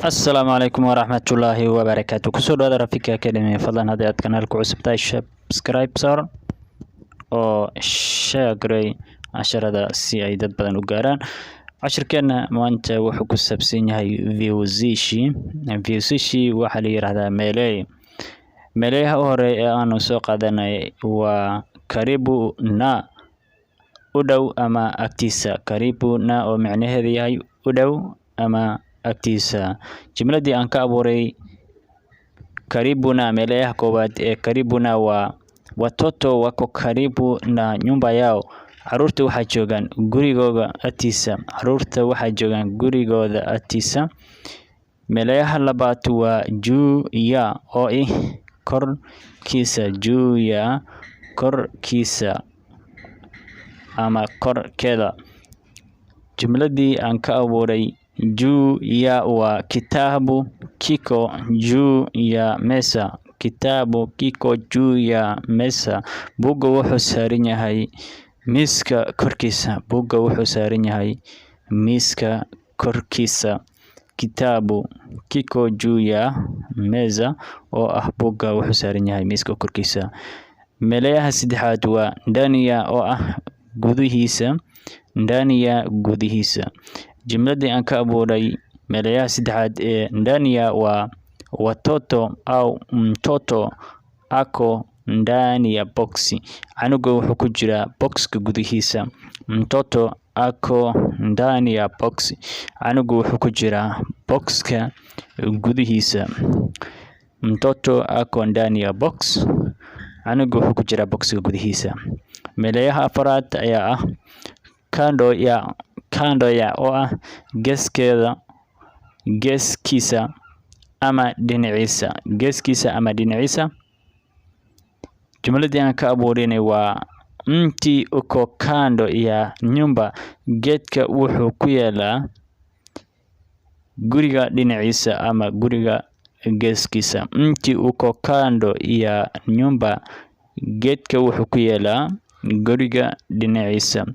Asalaamu calaykum waraxmatullaahi wabarakaatu. Kusoo dhawaada Rafiki Academy. Fadlan haddii aad kanaalku cusub tahay, subscribe saar oo share garey casharada si ay dad badan u gaaraan. Cashirkeena maanta wuxuu ku saabsan yahay vihusishi. Vihusishi waxaa la yiraahdaa meeley. Meeleyaha u horeeya ee aanu soo qaadanay waa karibu na, u dhow ama agtiisa. Karibu na oo micnaheedu yahay u dhow ama agtiisa. Jumladii aan ka abuuray karibu na, meeleyaha koowaad ee karibu na, waa watoto wako karibu na nyumba yao. Caruurta waxaa joogaan gurigooda agtiisa. Caruurta waxaa joogaan gurigooda agtiisa. Meeleyaha labaad waa juu ya oo ih korkiisa. Juu ya, korkiisa ama korkeeda. Jumladii aan ka abuuray juu ya waa kitabu kiko juu ya meza. Kitabu kiko juu ya meza. Buugga wuxuu saaran yahay miiska korkiisa. Buugga wuxuu saaran yahay miiska korkiisa. Kitabu kiko juu ya meza oo ah buugga wuxuu saaran yahay miiska korkiisa. Meeleyaha saddexaad waa ndani ya oo ah gudihiisa. Ndani ya, gudihiisa. Jumladii aan ka abuuray meeleyaha saddexaad ee ndani ya waa watoto au mtoto ako ndani ya boksi. Canuga wuxuu ku jiraa boxka gudihiisa. Mtoto ako ndani ya boksi. Canuga wuxuu ku jiraa boxka gudihiisa. Mtoto ako ndani ya box. Canuga wuxuu ku jiraa boxka gudihiisa. Meeleyaha afaraad ayaa ah kando ya. Kando ya oo ah geeskeeda, geeskiisa ama dhinaciisa. Geeskiisa ama dhinaciisa. Jumladii aan ka abuurinay waa mti uko kando ya nyumba. Geedka wuxuu ku yaalaa guriga dhinaciisa ama guriga geeskiisa. Mti uko kando ya nyumba. Geedka wuxuu ku yaalaa guriga dhinaciisa.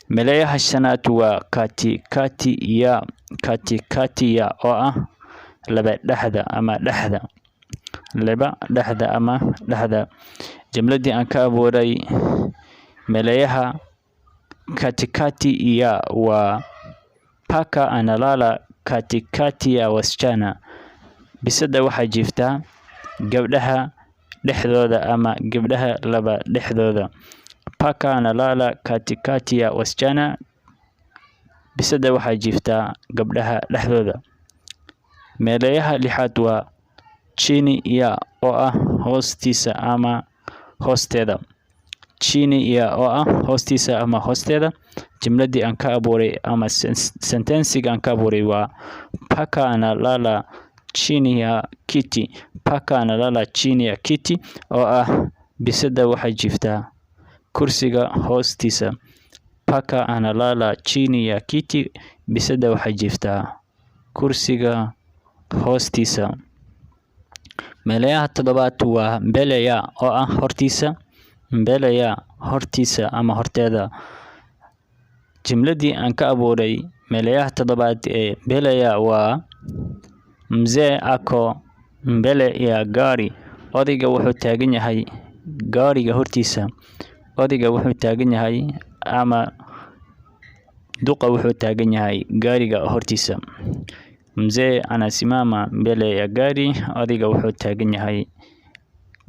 Meeleyaha shanaad waa katikati ya. Katikati ya oo ah laba dhexda ama dhexda. Laba dhexda ama dhexda. Jumladii aan ka abuuray meeleyaha katikati ya waa paka analala katikati ya wasichana. Bisada waxay jiiftaa gabdhaha dhexdooda ama gabdhaha laba dhexdooda. Paka analala katikati ya wasichana. Bisada waxay jiiftaa gabdhaha dhexdooda. Meeleyaha lixaad waa chini ya oo ah hoostiisa ama hoosteeda. Chini ya oo ah hoostiisa ama hoosteeda. Jumladii aan ka abuuray ama sentensiga aan ka abuuray waa paka analala chini ya kiti. Paka analala chini ya kiti oo ah bisada waxay jiiftaa kursiga hoostiisa. Paka analala chini ya kiti. Bisada waxay jiiftaa kursiga hoostiisa. Meeleyaha toddobaad waa mbele ya oo ah hortiisa. Mbele ya, hortiisa ama horteeda. Jumladii aan ka abuuray meeleyaha toddobaad ee mbele ya waa mzee ako mbele ya gari. Odayga wuxuu taagan yahay gaariga hortiisa. Odayga wuxuu taagan yahay ama duqa wuxuu taagan yahay gaariga hortiisa. Mzee anasimama mbele ya gari. Odayga wuxuu taagan yahay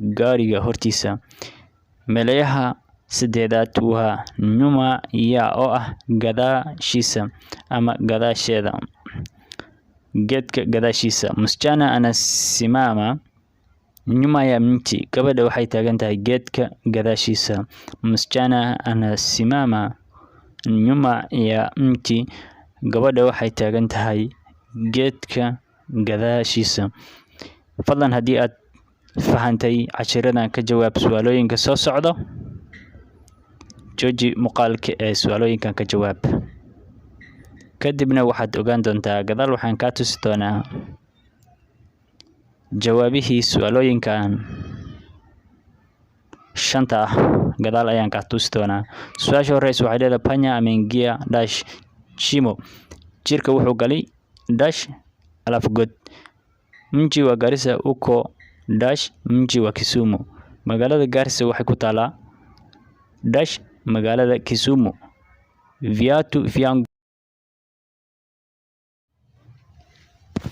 gaariga hortiisa. Meeleyaha sideedaad waa nyuma ya oo ah gadaashiisa ama gadaasheeda. Geedka gadaashiisa. Msichana anasimama nyuma ya mti. Gabadha waxay taagan tahay geedka gadaashiisa. Msichana anasimama nyuma ya mti. Gabadha waxay taagan tahay geedka gadaashiisa. Fadlan haddii aad fahantay cashiradan, ka jawaab su'aalooyinka soo socdo. Jooji muuqaalka ee su'aalooyinkan ka jawaab. Kadibna waxaad ogaan doontaa, gadaal waxaan kaa tusi doonaa jawaabihii su'aalooyinkan shanta ah. Gadaal ayaan kaa tusi doonaa. Su-aasha horeysa waxay leedahay panya ameingia dash shimo. Jiirka wuxuu galay dash. Alafu god. Mji wa Garissa uko dash mji wa Kisumu. Magaalada Garissa waxay ku taalaa dash magaalada Kisumu. Viatu vyangu.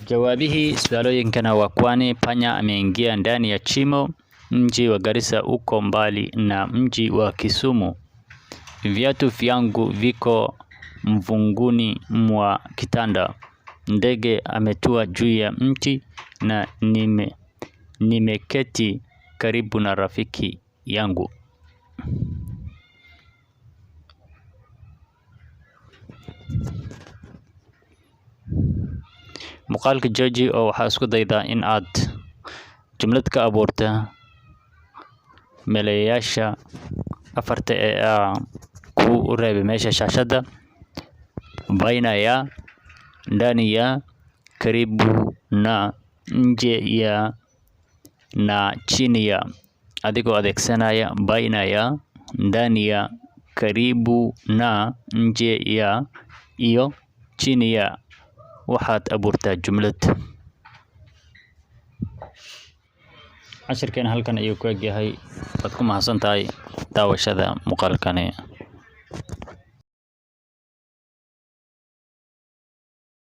Jawaabihii su'aalooyinkana waa kwani panya ameingia ndani ya chimo. Mji wa Garissa uko mbali na mji wa Kisumu. Viatu vyangu viko mvunguni mwa kitanda. Ndege ametua juu ya mti na nimeketi karibu na rafiki yangu. Muuqaalka jooji oo waxaa isku daydaa in aad jumlad ka abuurta meelayaasha afarta ee ku reebay meesha shaashadda: baina ya, ndani ya, karibu na, nje ya na chini ya, adigoo adeegsanaya baina ya, ndani ya, karibu na, nje ya iyo chini ya. Waxaad abuurtaa jumlad. Cashirkeena halkan ayuu ku egyahay. Waad ku mahadsan tahay daawashada muuqaalkani.